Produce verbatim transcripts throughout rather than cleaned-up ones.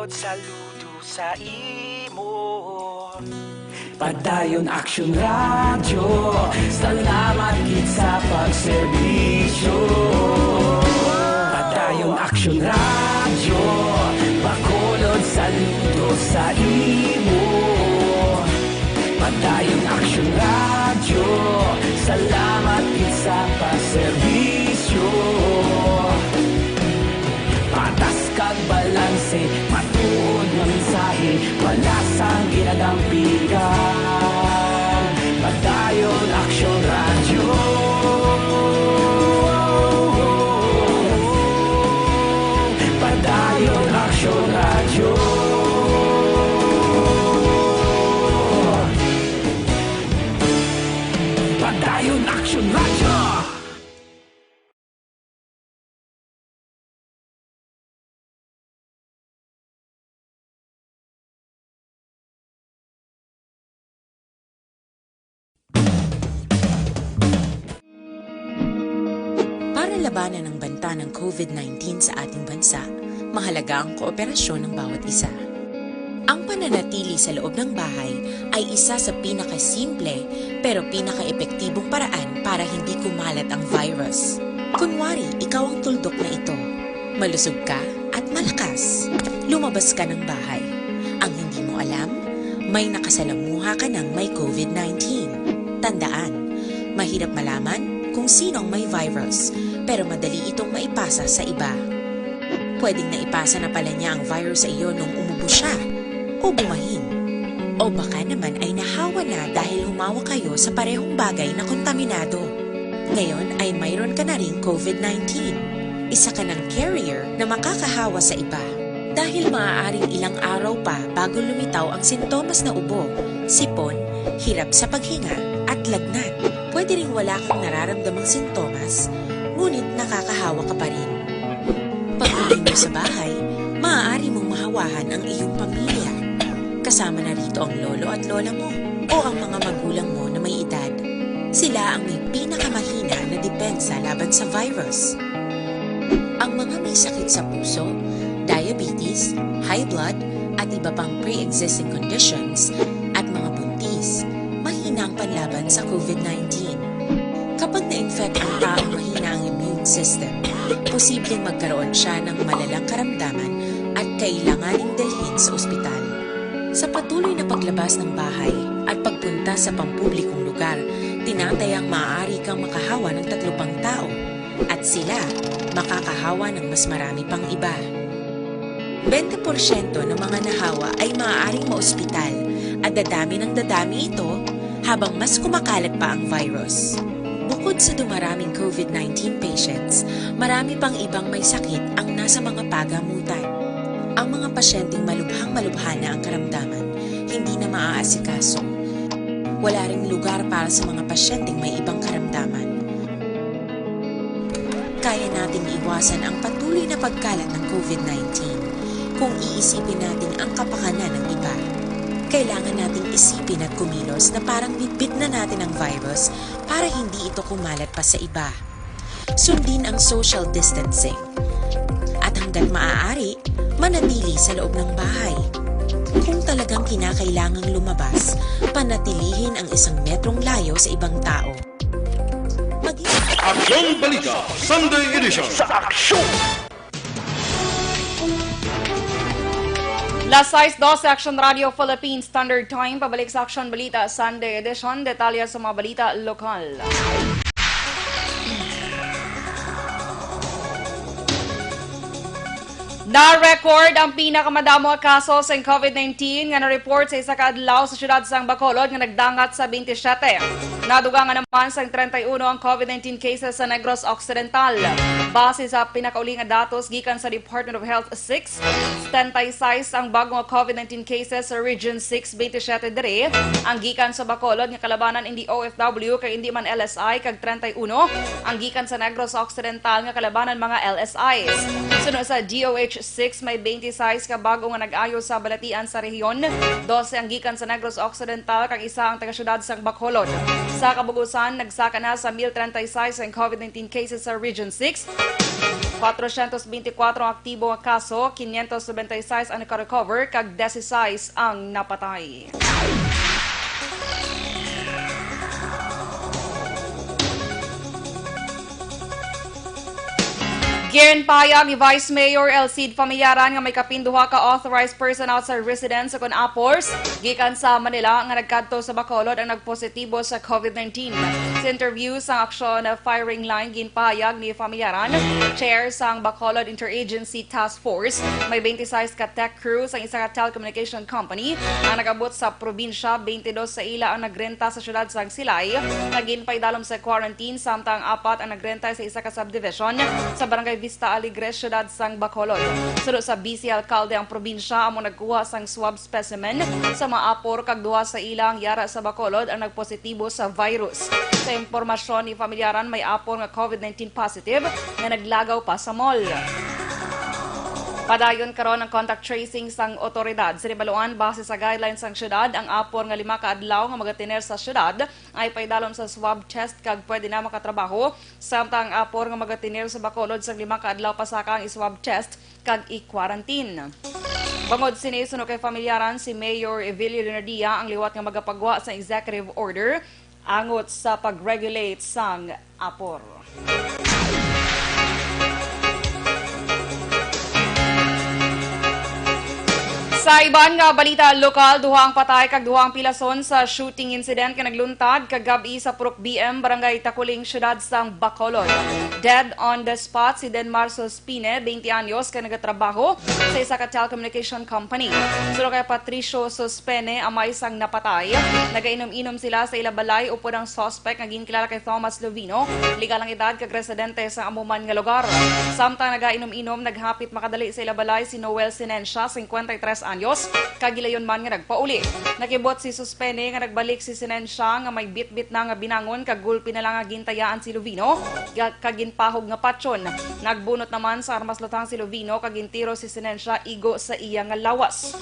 Saludo sa imo. Padayon Action Radio, salamat gid sa pagserbisyo. Padayon Action Radio, Bacolod, saludo sa imo. Padayon Action Radio, salamat gid sa pagserbisyo. Patas kag balanse, matuod nga mensahe, wala sang ginadampigan. Padayon Action Radio. Padayon Action Radio. Padayon Action Radio. Para labanan ang banta ng COVID nineteen sa ating bansa, mahalaga ang kooperasyon ng bawat isa. Ang pananatili sa loob ng bahay ay isa sa pinakasimple pero pinakaepektibong paraan para hindi kumalat ang virus. Kunwari, ikaw ang tuldok na ito. Malusog ka at malakas. Lumabas ka ng bahay. Ang hindi mo alam, may nakasalamuha ka ng may COVID nineteen. Tandaan, mahirap malaman kung sino ang may virus, pero madali itong maipasa sa iba. Pwedeng naipasa na pala niya ang virus sa iyo nung umubo siya o bumahin. O baka naman ay nahawa na dahil humawak kayo sa parehong bagay na kontaminado. Ngayon ay mayroon ka na ring COVID nineteen. Isa ka ng carrier na makakahawa sa iba. Dahil maaaring ilang araw pa bago lumitaw ang sintomas na ubo, sipon, hirap sa paghinga, at lagnat. Pwede ring wala kang nararamdamang sintomas, ngunit nakakahawa ka pa rin. Pag-uwi mo sa bahay, maaari mong mahawahan ang iyong pamilya. Kasama na rito ang lolo at lola mo o ang mga magulang mo na may edad. Sila ang may pinakamahina na depensa laban sa virus. Ang mga may sakit sa puso, diabetes, high blood, at iba pang pre-existing conditions, at mga buntis, mahina ang panlaban sa COVID nineteen. Kapag na-infect ang taong mahina ang immune system, posibleng magkaroon siya ng malalang karamdaman at kailanganing dalhin sa ospital. Sa patuloy na paglabas ng bahay at pagpunta sa pampublikong lugar, tinatayang maaari kang makahawa ng tatlo pang tao at sila makakahawa ng mas marami pang iba. Bente porsyento ng mga nahawa ay maaaring maospital at dadami ng dadami ito habang mas kumakalat pa ang virus. Bukod sa dumaraming COVID nineteen patients, marami pang ibang may sakit ang nasa mga pagamutan. Ang mga pasyenteng malubhang-malubha na ang karamdaman, hindi na maaasikaso. Wala ring lugar para sa mga pasyenteng may ibang karamdaman. Kaya nating iwasan ang patuloy na pagkalat ng COVID nineteen kung iisipin natin ang kapakanan ng iba. Kailangan nating isipin at kumilos na parang bitbit na natin ang virus para hindi ito kumalat pa sa iba. Sundin ang social distancing. At hanggat maaari, manatili sa loob ng bahay. Kung talagang kinakailangang lumabas, panatilihin ang isang metrong layo sa ibang tao. Maging Aksyon Balita Sunday Edition. Sa Aksyon! Las sais dose, Action Radio Philippine Standard Time. Pabalik sa Aksyon Balita Sunday Edition. Detalye sa mga balita lokal. Na-record ang pinakamadamo nga kaso sang COVID nineteen nga na-report sa isa ka adlaw sa siyudad sang Bacolod nga nagdangat sa twenty-seven. Nadugangan naman sang treinta y uno ang COVID nineteen cases sa Negros Occidental. Base sa pinakauli nga datos gikan sa Department of Health six, setenta y seis ang bag-o nga COVID nineteen cases sa Region six, twenty-seven diri ang gikan sa Bacolod nga kalabanan indi O F W kag indi man L S I, kag treinta y uno ang gikan sa Negros Occidental nga kalabanan mga L S Is. Suno sa D O H six, may twenty-six ka bag-o nga nag-ayo sa balatian sa rehiyon, dose ang gikan sa Negros Occidental kag isa ang taga-siyudad sang Bacolod. Sa kabug-usan, nagsaka na sa mil treinta y seis ang COVID nineteen cases sa Region six. Kwatrocientos beintikwatro ang aktibo nga kaso, quinientos noventa y seis ang naka-recover, kag dieciséis ang napatay. Ginpahayag ni Vice Mayor Elcid Familiaran nga may kapin duha ka authorized person outside residence, kon apors, gikan sa Manila nga nagkadto sa Bacolod ang nagpositibo sa COVID nineteen. Sa interview sa Aksyon Firing Line, ginpahayag ni Familiaran, chair sang Bacolod Interagency Task Force, may twenty-six ka tech crew sang isa ka telecommunication company ang nag-abot sa probinsya. Twenty-dos sa ila ang nagrenta sa siyudad sang Silay nga ginpaidalom sa quarantine, samtang apat ang nagrenta sa isa ka subdivision sa Barangay Vista Alegre, siyudad sang Bacolod. Suno sa vice alkalde, ang probinsya amo nagkuha sang swab specimen sa mga apor, kag duha sa ila ang yara sa Bacolod ang nagpositibo sa virus. Sa impormasyon ni Familiaran, may apor nga COVID nineteen positive nga naglagaw pa sa mall. Padayon karon ang contact tracing sang otoridad. Sa Ribaluan, base sa guidelines sang syudad, ang apor nga lima ka adlaw nga magatiner sa syudad ay paidalom sa swab test kag pwede na makatrabaho, samtang ang apor nga magatiner sa Bacolod sang lima ka adlaw, pasaka ang i-swab test kag i-quarantine. Bangod sini, suno kay Familiaran, si Mayor Evelio Leonardia ang liwat nga magapagwa sa executive order angot sa pag-regulate sang apor. Sa iban nga balita lokal, duha ang patay kag duha ang pilason sa shooting incident nga nagluntad kagab-i sa Purok B M, Barangay Taculing, siyudad sang Bacolod. Dead on the spot si Denmar Sospine, twenty anyos, kay nagatrabaho sa isa ka telecommunication company. Suno kay Patricio Sospene, amay sang napatay, nagainom-inom sila sa ila balay upod ang suspect nga ginkilala kay Thomas Lovino, legal ang edad kag residente sa amo man nga lugar. Samtang nagainom-inom, naghapit makadali sa ila balay si Noel Sinencia, cincuenta y tres anyos, kag gilayon man nga nagpauli. Nakibot si Sospene nga nagbalik si Sinencia nga may bitbit na nga binangon, kag gulpi na lang nga gintayaan si Lovino kag ginpahog nga patyon. Nagbunot naman sa armas luthang si Lovino kag gintiro si Sinencia igo sa iya nga lawas.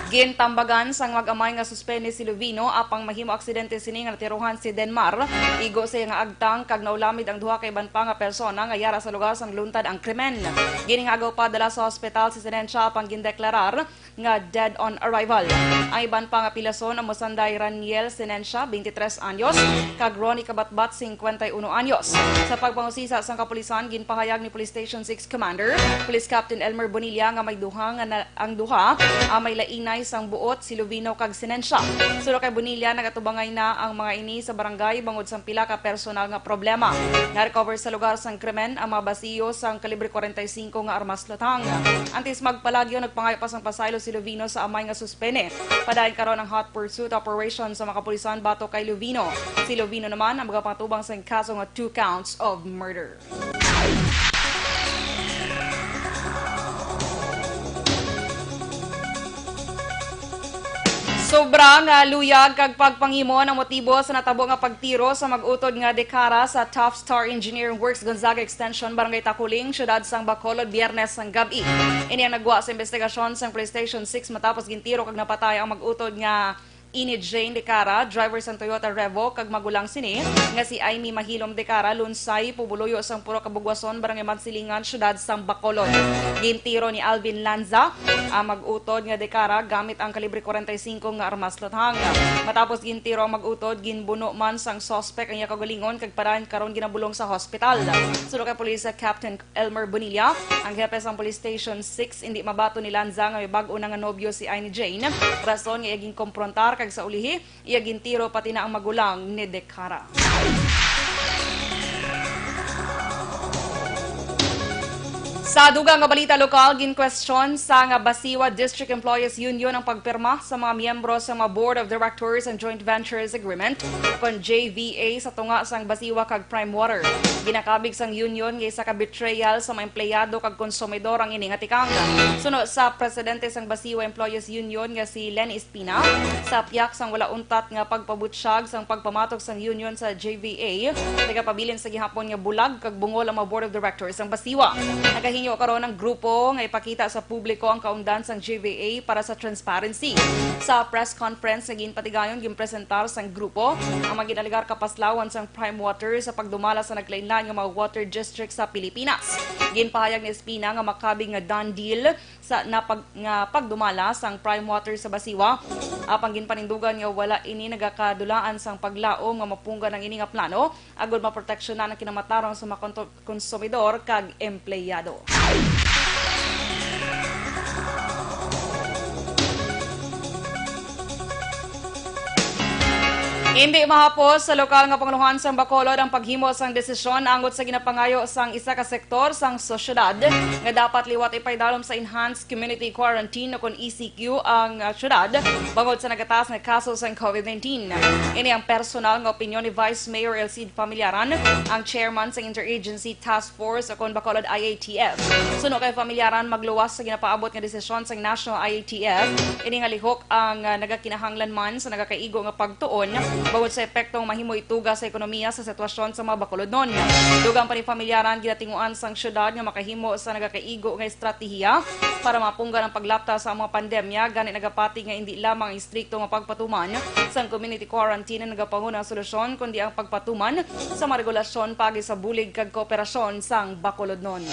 Gintambagan sang mag-amay nga Sospene si Lovino, apang mahimo aksidente sini nga natirohan si Denmar igo sa iya nga agtang, kag naulamid ang duha ka iban pa nga persona nga yara sa lugar sang luntad ang krimen. Ginhagaw pa dala sa hospital si Sinencia, apang gindeklarar nga dead on arrival. Ang iban pa nga pilason amo sanday Raniel Sinencia, twenty-tres anyos, kag Ronnie Kabatbat, cincuenta y uno anyos. Sa pagpangusisa sang kapulisan, ginpahayag ni Police Station six Commander, Police Captain Elmer Bonilla, nga may duha nga na, ang duha, ah, may lainay sang buot, si Lovino kag Sinencia. Suno kay Bonilla, nagatubangay na ang mga ini sa barangay bangod sang pila ka personal nga problema. Na-recover sa lugar sang krimen ang mga basiyo sang kalibre kwarenta y singko nga armas luthang. Antes magpalagyo, nagpangayo pa sang pasaylo si Lovino sa amay nga Sospene. Padayon karon ang hot pursuit operation sa mga kapulisan batok kay Lovino. Si Lovino naman ang magapatubang sa kaso nga two counts of murder. Sobra nga luyag kag pagpangimon ang motibo sa natabo nga pagtiro sa mag-utod nga dekara sa Top Star Engineering Works Gonzaga Extension, Barangay Taculing, siyudad sang Bacolod, Biyernes sang gab-i. Ini ang nagwa sa investigasyon sang Police Station six matapos gintiro kag napatay ang mag-utod nga Ini Jane Decara, driver sang Toyota Revo, kag magulang sini nga si Amy Mahilom Decara, Lunsay, Pubuluyo sang Purok Kabugwason, Barangay Mansilingan, siyudad sang Bacolod. Gintiro ni Alvin Lanza ang mag-utod nga Decara gamit ang kalibre kwarenta y singko nga armas luthang. Matapos gintiro ang mag-utod, ginbuno man sang suspek ang iya kaugalingon kag padayon karon ginabulong sa hospital. Suno kay Police Captain Elmer Bonilla, ang hepe sang Police Station six, indi mabaton ni Lanza nga may bag-o na nga nobyo si Amy Jane, rason nga iya ginkomprontar kag sa ulihi iya gintiro pati na ang magulang ni Decara. Sa dugang nga balita lokal, ginkwestiyon sang Basiwa District Employees Union ang pagpirma sa mga miyembro sa mga Board of Directors and Joint Ventures Agreement, kon J V A, sa tunga sang Basiwa kag Prime Water. Ginakabig sang union nga isa ka betrayal sa mga empleyado kag konsumidor ang ini nga tikang. Suno sa presidente sang Basiwa Employees Union nga si Lenny Espina, sa pihak sang wala untat nga pagpabutyag sang pagpamatok sang union sa J V A, nagapabilin sa gihapon nga bulag kag bungol ang mga board of directors sang Basiwa. Nagahi- Inyo karon ang grupo nga ipakita sa publiko ang kaundan sang G V A para sa transparency. Sa press conference nga ginpatigayon, ginpresentar sang grupo ang mga ginalegar kapaslawan sang Prime Water sa pagdumala sa naglain-lain nga mga water district sa Pilipinas. Ginpahayag ni Espina nga makabig nga done deal sa napag-, nga pagdumala sang Prime Water sa Basiwa, apang ginpanindugan nga wala ini nagakadulaan sang paglaom nga mapunggan ang ini nga plano agud maproteksyonan ang kinamatarong sa mga konto-, konsumidor kag empleyado. Hindi mahapos sa lokal nga pangulohan sang Bacolod ang paghimo sang desisyon angot sa ginapangayo sang isa ka sektor sang sosyedad nga dapat liwat ipaidalom sa enhanced community quarantine o kon E C Q ang, ah, syudad bangod sa nagataas nga kaso sang COVID nineteen. Ini ang personal nga opinyon ni Vice Mayor Elcid Familiaran, ang chairman sang Interagency Task Force o kon Bacolod I A T F. Suno kay Familiaran, magluwas sa ginapaabot nga desisyon sang National I A T F, ini nga lihok ang, ah, nagakinahanglan man sa nagakaigo nga pagtuon bangod sa epektong mahimo ituga sa ekonomiya sa sitwasyon sa mga Bacolodnon. Dugang pa ni Familiaran, ginatinguan sang syudad nga makahimo sa nagakaigo nga estratehiya para mapunggan ang paglapta sa mga pandemya, gani nagapati nga indi lamang ang istrikto nga pagpatuman sang community quarantine ang nagapanguna nga solusyon, kundi ang pagpatuman sa mga regulasyon paagi sa bulig kag kooperasyon sang Bacolodnon.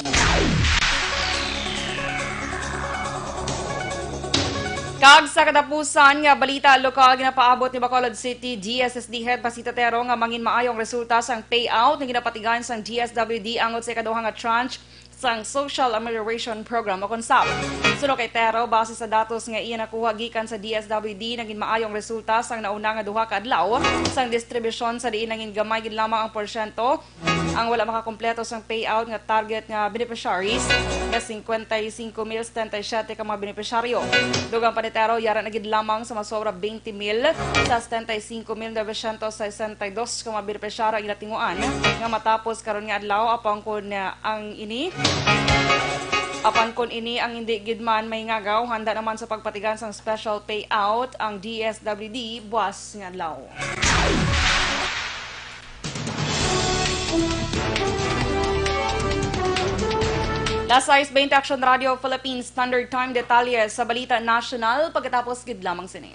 Kag sa katapusan nga balita lokal, ginapaabot ni Bacolod City D S S D Head Pasita Tero nga mangin maayong resulta sang payout nga ginapatigayon sang D S W D angot sa ikaduha nga tranche sang Social Amelioration Program o kon SAP. Suno kay Tero, base sa datos nga iya nakuha gikan sa D S W D, nangin maayong resulta sang nauna nga duha ka adlaw sang distribusyon, sa diin nangin gamay gid lamang ang porsyento ang wala makakompleto sang payout nga target nga beneficiaries nga cincuenta y cinco mil setenta y siete ka mga benepisyaryo. Dugang pa ni Tero, yara na gid lamang sa masobra twenty mil sa setenta y cinco mil novecientos sesenta y dos ka mga benepisyaryo ang ginatinguan nga matapos karon nga adlaw, apan kon, ah, ang ini, apan kon ini ang hindi gid man mahingagaw, handa naman sa pagpatigayon sang special payout ang D S W D buas nga adlaw. Las sais bente, Action Radio Philippines Standard Time. Detalye sa balita nasyonal pagkatapos gid lamang sini.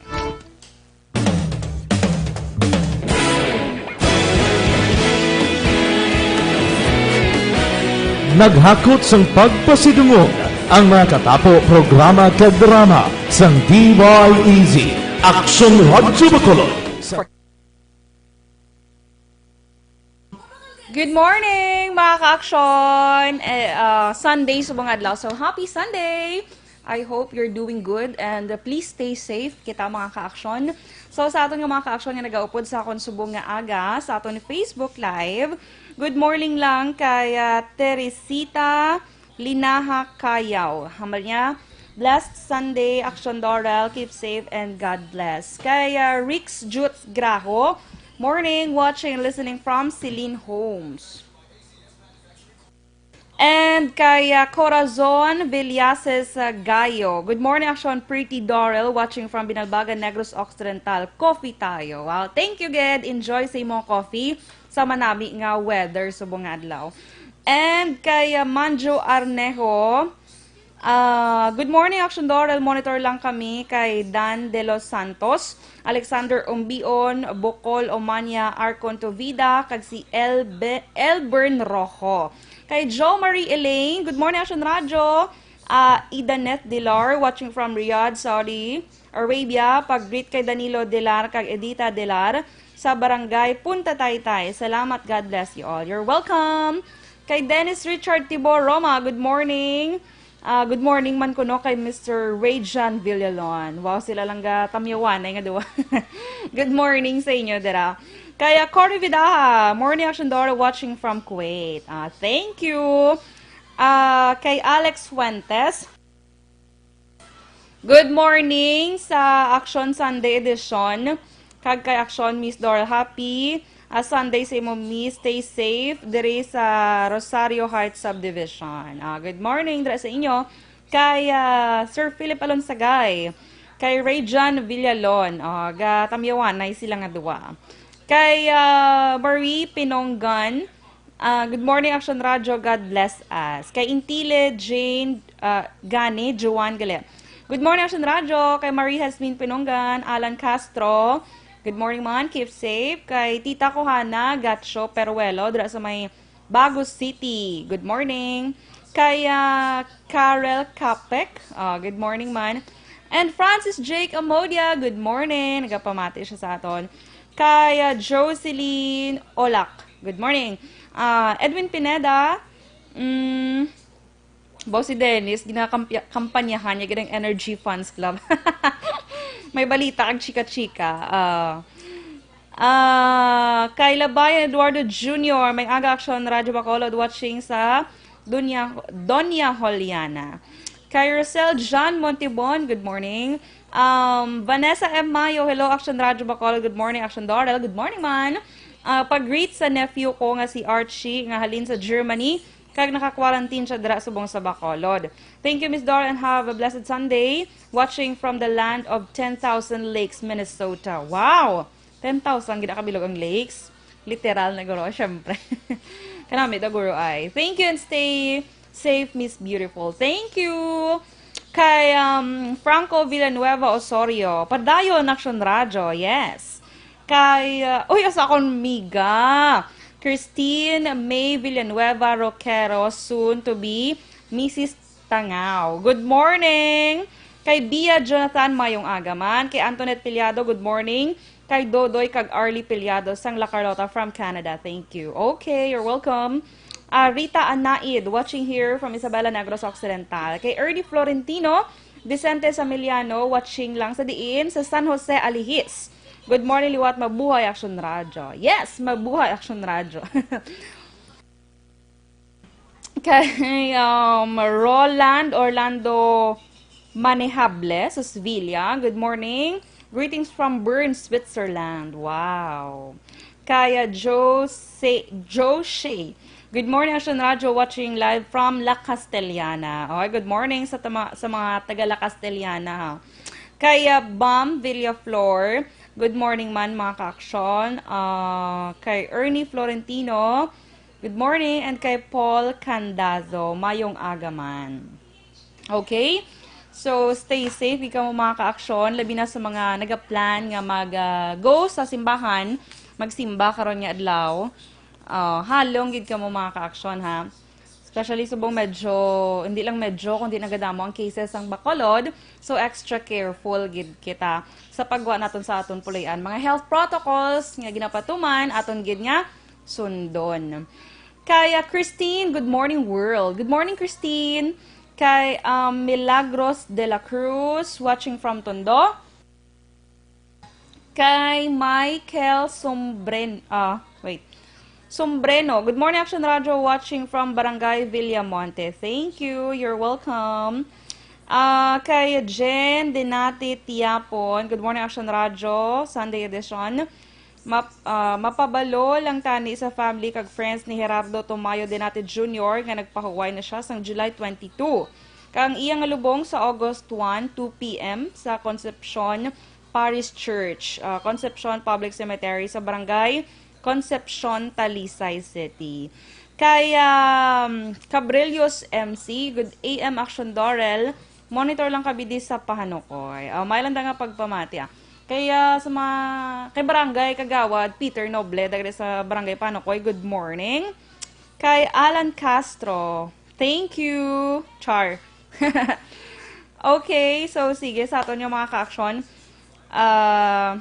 Naghakot sang pagpasidungog ang mga katapo, programa kag drama sang D Y E Z, Action Radyo Bacolod. Good morning, mga ka-aksyon! Eh, ah, Sunday subong adlaw. So, happy Sunday! I hope you're doing good and, uh, please stay safe, kita, mga ka-aksyon. So, sa aton nga mga ka-aksyon nga nagaupod sa akon subong nga aga, sa aton Facebook Live, good morning lang kay, ah, Teresita Linaha Kayaw. Hambal niya, "Blessed Sunday, Action Dorel. Keep safe and God bless." Kay, ah, Rix Jut Graho, "Morning, watching and listening from Celine Homes." And kay, ah, Corazon Villases, ah, Gayo, "Good morning, Action, Pretty Dorel, watching from Binalbagan, Negros Occidental. Coffee tayo." Wow, thank you, gid. Enjoy sa imong coffee sa manami nga weather subong nga adlaw. And kay, ah, Manjo Arnejo, ah, "Good morning, Action Dorel. Monitor lang kami." Kay Dan De Los Santos, Alexander Umbion, Bocol Omania, Arcon Tuvida, kag si Elbe-, Elbern Rojo. Kay Jo Marie Elaine, "Good morning, Action Radio." Ah, Idaneth Dilar, watching from Riyadh, Saudi Arabia. Pag-greet kay Danilo Dilar kag Edita Dilar sa Barangay Punta Taytay. Salamat, God bless you all. You're welcome. Kay Dennis Richard Tibor Roma, "Good morning." Ah, good morning man kuno kay Mister Rayjan Villalon. Wow, sila lang ga tamyawanay nga duwa. Good morning sa inyo dira. Kay, ah, Cory Vidaha, "Morning, Action Dorel, watching from Kuwait." Ah, thank you. Ah, kay Alex Fuentes, "Good morning sa Action Sunday edition. Kag kay Action Miss Dorel, happy, ah, Sunday sa imo, Miss. Stay safe diri sa Rosario Heights Subdivision." Ah, good morning dira sa inyo. Kay, ah, Sir Philip Alonsagay, kay Rayjan Villalon. Ah, gatamyawanay sila nga duwa. Kay, ah, Marie Pinonggan, Ah, good morning, Action Radio. God bless us. Kay Intile, Jane, ah, Gani, Joan Gali. Good morning, Action Radio. Kay Marie Jasmine Pinungan, Alan Castro. Good morning, man. Keep safe. Kay Tita ko, Hana Gatcho Peruelo, dira sa may Bago City. Good morning. Kay, ah, Karel Kapek. Ah, good morning, man. And Francis Jake Amodia, good morning. Nagapamati siya sa aton. Kay, ah, Jocelyn Olak, good morning. Ah, Edwin Pineda, mm, baw si Dennis, ginakampanyahan niya gid ang Energy Fans Club. May balita kag chika-chika. Ah, ah, kay Labayan Eduardo Junior, may aga Action Radio Bacolod watching sa Doña, Doña Juliana. Kay Rosel John Montibon, good morning. Um, Vanessa M. Mayo, hello, Action Radio Bacolod. Good morning, Action Dorel. Good morning, man. Ah, pag-greet sa nephew ko nga si Archie, nga halin sa Germany, kag naka-quarantine siya dira subong sa Bacolod. Thank you, Miss Dora, and have a blessed Sunday. Watching from the land of ten thousand lakes, Minnesota. Wow! Ten thousand gid kabilog ang lakes. Literal na guro, syempre. Kanami daw guro ay. Thank you and stay safe, Miss Beautiful. Thank you. Kay, um, Franco Villanueva Osorio. Padayon, Action Radio. Yes. Kay, uh, uy, asa akong miga? Christine May Villanueva Roquero, soon to be Missus Tangao. Good morning! Kay Bia Jonathan, mayong aga man. Kay Antoinette Piliado, good morning. Kay Dodoy kag Arlie Piliado sang La Carlota from Canada. Thank you. Okay, you're welcome. Ah, Rita Anaid, watching here from Isabela, Negros Occidental. Kay Ernie Florentino, Vicente Samiliano, watching lang sa diin, sa San Jose, Alihis. Good morning, liwat, mabuhay Action Radio. Yes, mabuhay Action Radio. Kay, um, Roland Orlando Manehable sa Sevilla. Good morning. Greetings from Bern, Switzerland. Wow. Kaya Jose, Joe Shea. Good morning, Action Radio, watching live from La Castellana. Okay, good morning sa tama, sa mga taga La Castellana, ha. Kaya Bam Villaflor. Good morning man, mga ka-action. Ah, kay Ernie Florentino. Good morning. And kay Paul Candazo. Mayong aga man. Okay? So, stay safe, ikaw mga ka-action. Labi na sa mga nagaplan nga mag, ah, go sa simbahan, magsimba karon nga adlaw. Ah, halong gid kamo mga ka-action, ha? Especially subong medyo, hindi lang medyo, kundi nagadamo ang cases sang Bacolod. So, extra careful gid kita sa pagwa naton sa aton puloy-an. Mga health protocols nga ginapatuman, aton gid nga sundon. Kay, ah, Christine, good morning, world. Good morning, Christine. Kay, um, Milagros de la Cruz, watching from Tondo. Kay Michael Sombren-, ah, wait. Sombreno. Good morning, Action Radio, watching from Barangay Villamonte. Thank you. You're welcome. Ah, kay Jen Dinati Tiapon. Good morning, Action Radio, Sunday edition. Map-, ah, mapabalo lang tani sa family kag friends ni Gerardo Tomayo Dinati Junior nga nagpahuway na siya sang July twenty-two. Kag ang iya nga lubong sa August one, two P M sa Concepcion Parish Church, ah, Concepcion Public Cemetery sa Barangay Concepcion, Talisay City. Kay, um, Cabrillos M C, good A M Action Dorel, monitor lang kabidi sa Pahanukoy. Ah, may lang da nga pagpamati, ah. Kaya sa mga, kay Barangay Kagawad Peter Noble, dagre sa Barangay Pahanukoy, good morning. Kay Alan Castro, thank you. Char. Okay, so sige, sa aton yung mga ka-action. Ah,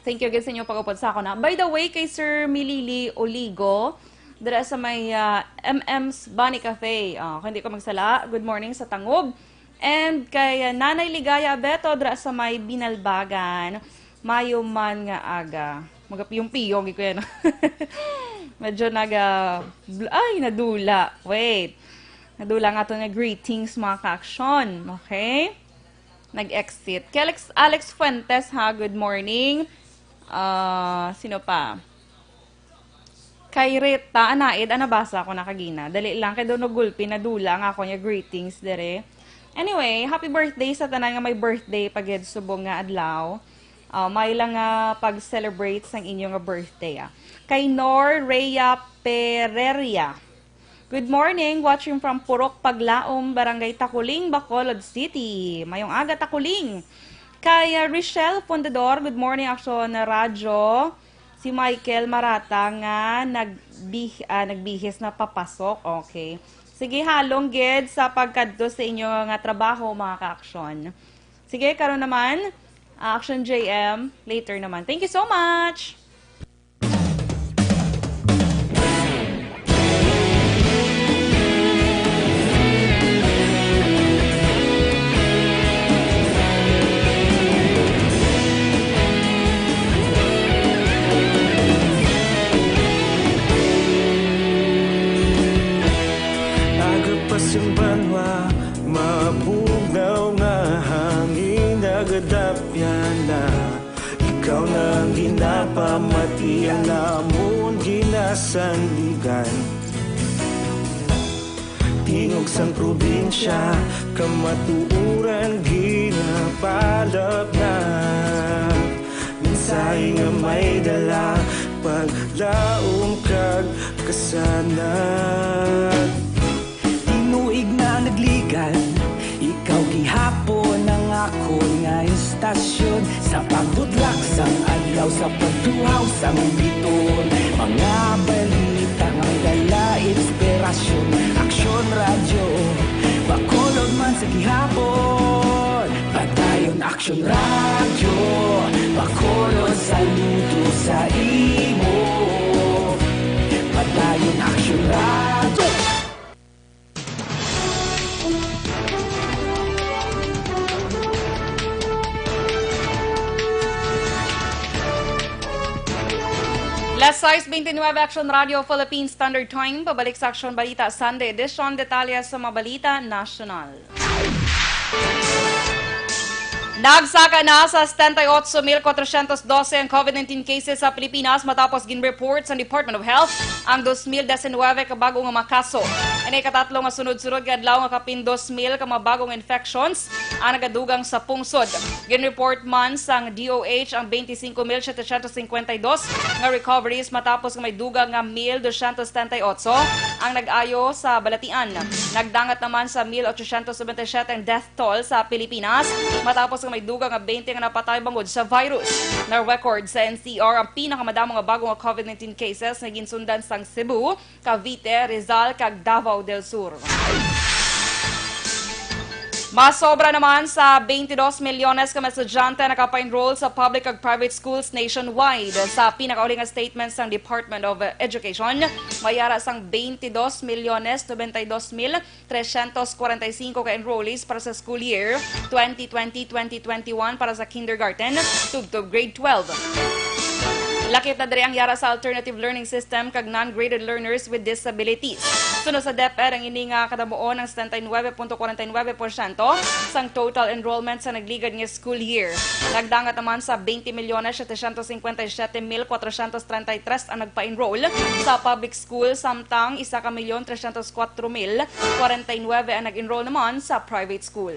thank you again sa inyong pag-upod sa ako na. By the way, kay Sir Milili Oligo, dira sa may, ah, M M's Bunny Cafe. Ah, kung hindi ko magsala, good morning sa Tangob. And kay, ah, Nanay Ligaya Abeto, dira sa may Binalbagan. Mayo man nga aga. Magapiyong-piyong, iko yan. Medyo naga-, bl-, ay, nadula. Wait. Nadula nga to nga greetings, mga ka-action. Okay? Nag-exit. Kay Alex, Alex Fuentes, ha, good morning. Ah, sino pa? Kay Rita Anaid, ah, nabasa ko na kagina. Dali lang, kay daw nagulpi, nadula nga ako niya greetings, dere. Anyway, happy birthday sa tanan nga may birthday pa gid subong nga adlaw. Ah, may lang nga pag-celebrate sang inyo nga birthday, ah. Kay Nor Rhea Pereria. Good morning, watching from Purok Paglaom, Barangay Taculing, Bacolod City. Mayong aga, Taculing. Kay, ah, Richelle Fundador, good morning, Aksyon Radyo. Si Michael Marata nga nagbih-, ah, nagbihis na papasok. Okay. Sige, halong gid sa pagkadto sa inyo nga trabaho, mga ka-aksyon. Sige, karon naman, ah, Action J M, later naman. Thank you so much! Aga pa sing banwa, mabugnaw nga hangin nagadapyan na. Ikaw na ang ginapamati, ang amon ginasandigan. Tingog sang probinsya, kamatuoran ginapalapnag. Mensahe nga may dala, paglaom kag kasanag. Tinuig na nagligan, ikaw gihapon ang akon nga istasyon. Sa pagbudlak sang adlaw, sa pagtuhaw sang biton, mga balita nga may dala inspirasyon. Aksyon Radyo, Bacolod man sa gihapon. Padayon Aksyon Radyo, Bacolod, saludo sa imo. Padayon Aksyon Radyo. Las sais beintinuebe, Aksyon Radyo Philippine Standard Time. Pabalik sa Aksyon Balita Sunday Edition. Detalye sa mga balita nasyonal. Nagsaka na sa setenta y ocho mil cuatrocientos doce ang COVID nineteen cases sa Pilipinas matapos gin-report sa Department of Health ang dos mil diecinuebe ka bag-o nga mga kaso. Ini ikatatlo nga sunod-sunod nga adlaw nga kapin dos mil ka mga bag-o nga infections ang nagadugang sa pungsod. Gin-report man sang D O H ang twenty-cinco mil setecientos cincuenta y dos nga recoveries matapos nga may dugang nga mil doscientos setenta y ocho ang nag-ayo sa balatian. Nagdangat naman sa mil ochocientos noventa y siete ang death toll sa Pilipinas matapos nga may dugang nga twenty nga napatay bangod sa virus. Na-record sa N C R ang pinakamadamo nga bag-o nga COVID nineteen cases nga ginsundan sang Cebu, Cavite, Rizal, kag Davao del Sur. Masobra naman sa twenty-dos milyones ka mga estudyante ang nakapa-enroll sa public kag private schools nationwide. Sa pinakauli nga statement sang Department of Education, may ara sang twenty-dos milyones noventa y dos mil trescientos cuarenta y cinco ka enrollees para sa school year twenty twenty, twenty twenty-one para sa kindergarten tubtob grade twelve. Lakip na diri ang yara sa alternative learning system kag non-graded learners with disabilities. Suno sa DepEd, ang ini nga kadamuon ang setenta y nuebe punto kwarenta y nuebe porsyento sang total enrollment sa nagligad nga school year. Nagdangat naman sa twenty milyones setecientos cincuenta y siete mil cuatrocientos treinta y tres ang nagpa-enroll sa public school, samtang isa ka milyon trescientos cuatro mil cuarenta y nueve ang nag-enroll naman sa private school.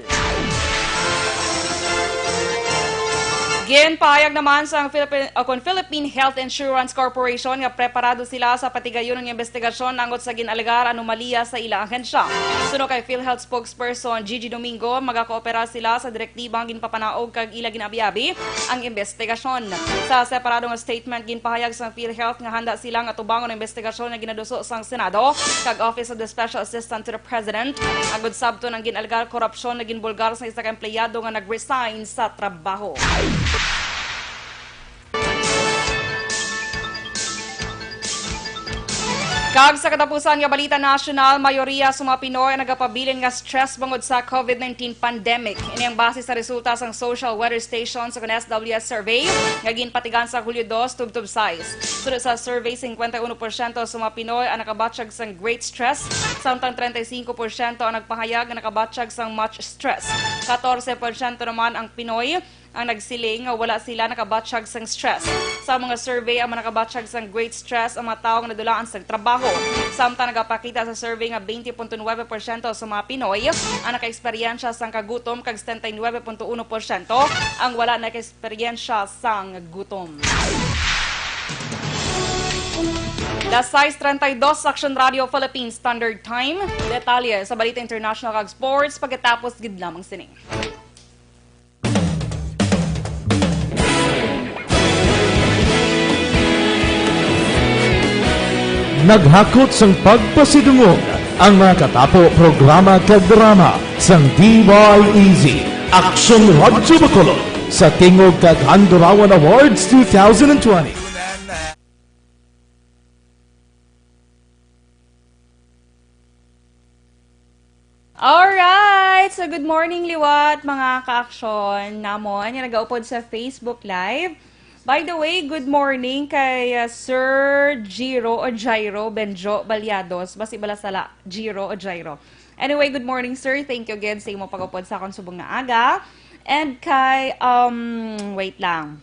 Ginpahayag naman sang Philippine, o kon Philippine Health Insurance Corporation nga preparado sila sa patigayon nga investigasyon angot sa gin-alegar anomalya sa ila ahensya. Suno kay PhilHealth spokesperson Gigi Domingo, magakoopera sila sa direktiba nga ginpapanaog kag ila gin-abi-abi ang investigasyon. Sa separado nga statement, ginpahayag sang PhilHealth nga handa sila nga tubangon ang investigasyon nga ginaduso sang Senado kag Office of the Special Assistant to the President, agud sabton ang gin-alegar korupsyon nga ginbulgar sa isa ka empleyado nga nag-resign sa trabaho. Kag sa katapusan nga balita nasyonal, mayoriya sa mga Pinoy ang nagapabilin nga stress bangod sa COVID nineteen pandemic. Ini ang base sa resulta sang Social Weather Station sa S W S survey nga ginpatigan sa Hulyo dos tubtob sais. Suno sa survey, cincuenta y uno por ciento sa mga Pinoy ang nakabatyag sang great stress, samtang treinta y cinco por ciento ang nagpahayag nga nakabatyag sang much stress. Catorce por ciento naman ang Pinoy ang nagsiling nga wala sila nakabatyag sang stress. Sa mga survey, ang mga nakabatyag sang great stress ang mga tawo nga nadulaan sang trabaho. Samtang nagapakita sa survey nga twenty point nine porsyento sa mga Pinoy ang nakaeksperyensya sang kagutom kag setenta y nueve punto uno porsyento ang wala nakaeksperyensya sang gutom. Las sais treinta y dos, Action Radio Philippines Standard Time. Detalye sa balita international kag sports pagkatapos gid lamang sini. Naghakot sang pagpasidungog ang mga katapo, programa kag drama sang D Y E Z, Aksyon Radyo Bacolod, sa tingog kag Handurawan Awards two thousand twenty. Alright! So, good morning, liwat, mga ka-aksyon namon nga nagaupod sa Facebook Live. By the way, good morning kay, uh, Sir Giro o Jairo Benjo Baliados. Basi bala sala, Giro o Jairo. Anyway, good morning, sir. Thank you again sa imong pag-upod sa akong subong nga aga. And kay, um, wait lang.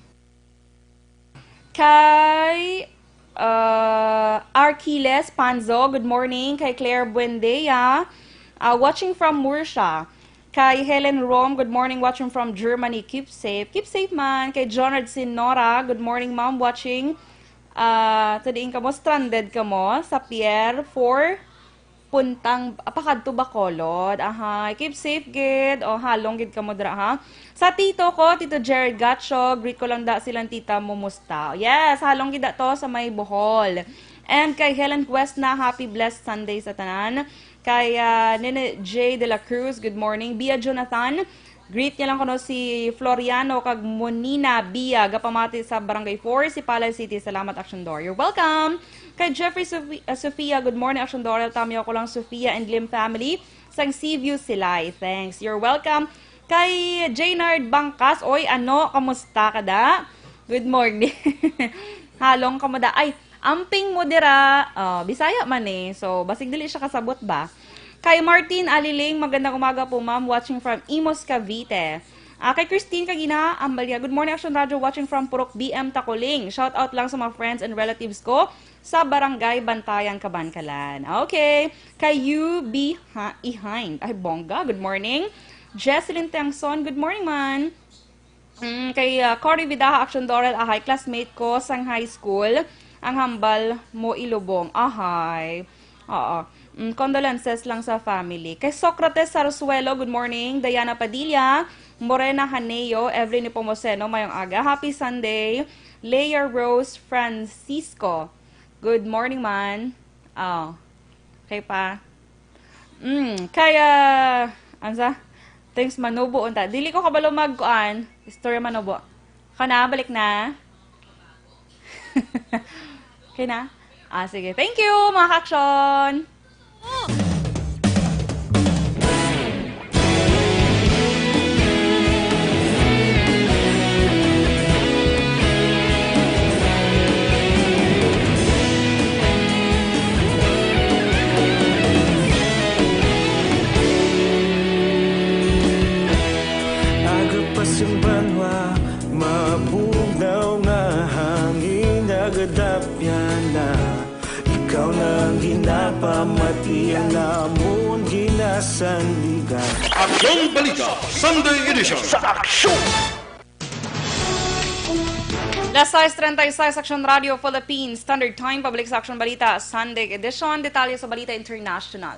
Kay, uh, Arquiles Panzo, good morning. Kay Claire Buendia, uh, watching from Murcia. Kay Helen Rom, good morning, watching from Germany. Keep safe. Keep safe man. Kay Jonard Sinora, good morning, ma'am, watching. Uh, sa diin kamo, stranded kamo sa Pier four. Puntang, ah, pakadto Bacolod. Ahay, keep safe gid. O, halong gid kamo dira, ha. Sa tito ko, Tito Jared Gacho, greet ko lang da silang tita mo, musta? Yes, halong gid da to sa may Bohol. And kay Helen Cuesta, happy blessed Sunday sa tanan. Kay, ah, Nene J de la Cruz, good morning. Bia Jonathan, greet niya lang kuno si Floriano kag Monina Bia, gapamati sa Barangay four, Sipalay City. Salamat, Action Dor. You're welcome. Kay Jeffrey Sofi-, ah, Sofia, good morning, Action Dor. Tamyo ko lang, Sofia and Lim family sang Seaview Silay. Thanks. You're welcome. Kay Jaynard Bangkas, oy, ano, kamusta ka da? Good morning. Halong kamo da. Ay, amping mo dira. Oh, Bisaya man eh. So, basig dili siya kasabot ba? Kay Martin Aliling, magandang umaga po, ma'am. Watching from Imus, Cavite. Ah, kay Christine Kagina Ambalia, good morning, Action Radio. Watching from Purok B M, Tacoling. Shout out lang sa mga friends and relatives ko sa Barangay Bantayan, Kabankalan. Okay. Kay U B ha-, Ihind. Ay, bongga. Good morning. Jesselyn Tengson, good morning, man. Mm, kay, ah, Cory Vidaja, Action Dorel, ahay, classmate ko sang high school, ang hambal mo ilubong. Ahay. Oo. Mm, condolences lang sa family. Kay Socrates Sarsuelo, good morning. Diana Padilla, Morena Haneo, Evelyn Nepomuceno, mayong aga. Happy Sunday. Leah Rose Francisco, good morning, man. Oh. Okay pa. Mm, kaya, ano sa? Thanks, Manubo, unta. Dili ko kabalo mag, kuan, istorya Manubo. Ka na, balik na. Okay na? Ah, sige. Thank you, mga ka-action! Aga pa sing banwa, mabugnaw nga hangin, nagadapyan na. Ikaw na ang ginapamati, ang amon ginasandigan. Aksyon Balita, Sunday Edition. Sa Aksyon! Las sais treinta y seis, Action Radio Philippines Standard Time, pabalik sa Aksyon Balita, Sunday Edition. Detalye sa Balita International.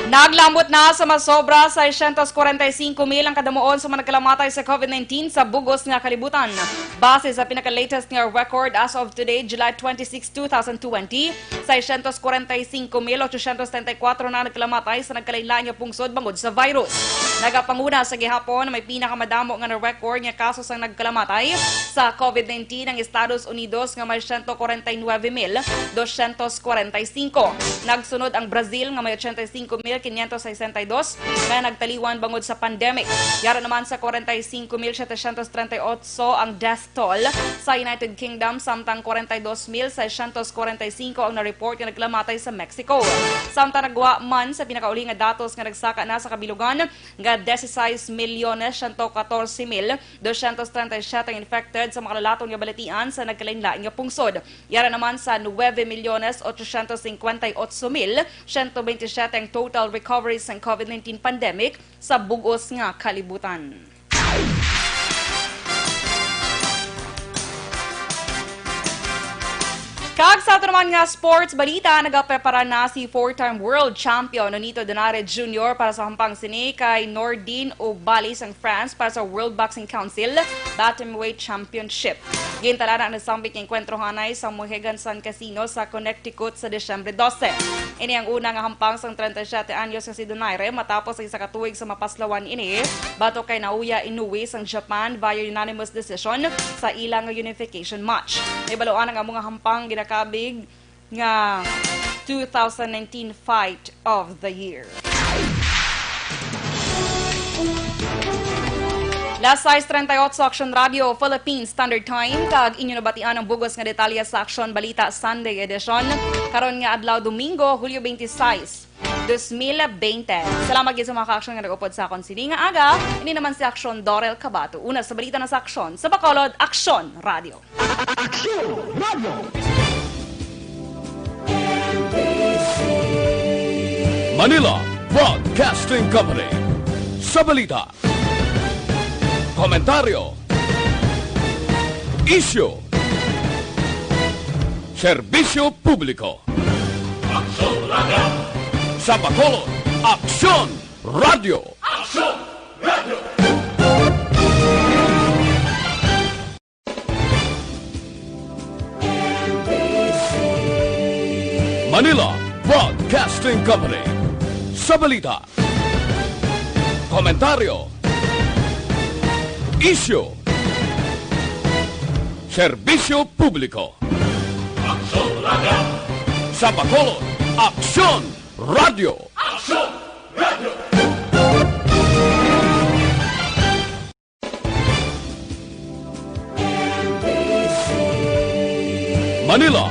Naglambot na sa masobra seiscientos cuarenta y cinco mil ang kadamuon sa mga nagkalamatay sa COVID nineteen sa bug-os nga kalibutan. Base sa pinaka-latest nga record, as of today, July twenty-six, two thousand twenty, seiscientos cuarenta y cinco mil ochocientos treinta y cuatro na nagkalamatay sa nagkalain-lain nga pungsod bangod sa virus. Nagapanguna sa gihapon, may pinakamadamo nga na-record nga kaso sang nagkalamatay sa COVID nineteen ang Estados Unidos nga may ciento cuarenta y nueve mil doscientos cuarenta y cinco. Nagsunod ang Brazil nga may ochenta y cinco mil quinientos sesenta y dos nga nagtaliwan bangod sa pandemic. Yara naman sa cuarenta y cinco mil setecientos treinta y ocho ang death toll sa United Kingdom, samtang cuarenta y dos mil seiscientos cuarenta y cinco ang na-report nga nagkalamatay sa Mexico. Samtang nagwa man sa pinakauli nga datos nga nagsaka na sa kabilugan, Ga dieciséis milyones ciento catorce mil doscientos treinta y siete ang infected sa mga kalalaton nga balatian sa nagkalainlain nga pungsod. Yara naman sa nueve milyones ochocientos cincuenta y ocho mil ciento veintisiete ang total recoveries sang COVID nineteen pandemic sa bug-os nga kalibutan. Kag sa ato naman nga sports balita, nagaprepara na si four-time world champion Nonito Donaire Junior para sa hampang sini kay Nordin Ugbali sang France para sa World Boxing Council Bantamweight Championship. Gintalana ang nasambit nga engkwentro hanay sa Mohegan Sun Casino sa Connecticut sa Disyembre doce. Ini ang una nga hampang sang treinta y siete anyos nga si Donaire matapos ang isa ka tuig sa mapaslawan ini, batok kay nauya Inoue sang Japan via unanimous decision sa ila nga unification match. Nahibaluan ang amo nga hampang ginakabig nga two thousand nineteen Fight of the Year. Las sais treinta y ocho, Aksyon Radio, Philippine Standard Time, kag inyo nabatian ang bugos nga detalye sa Aksyon Balita Sunday Edition karon nga adlaw, Domingo, Hulyo twenty-six, dos mil bente. Salamat gid sa mga ka-aksyon nga nag-upod sa akon sini nga aga. Ini naman si Aksyon Dorel Cabato. Una sa balita na sa Aksyon sa Bacolod, Aksyon Radio. Aksyon Radio. Manila Broadcasting Company. Sa balita, komentaryo, isyu, serbisyo publiko. Aksyon Radio. Sa Bacolod, Aksyon Radio. Aksyon Radio. Manila Broadcasting Company. Sa balita, komentaryo, isyu, serbisyo publiko. Aksyon Radio. Sa Bacolod, Aksyon Radio. Aksyon Radio. Manila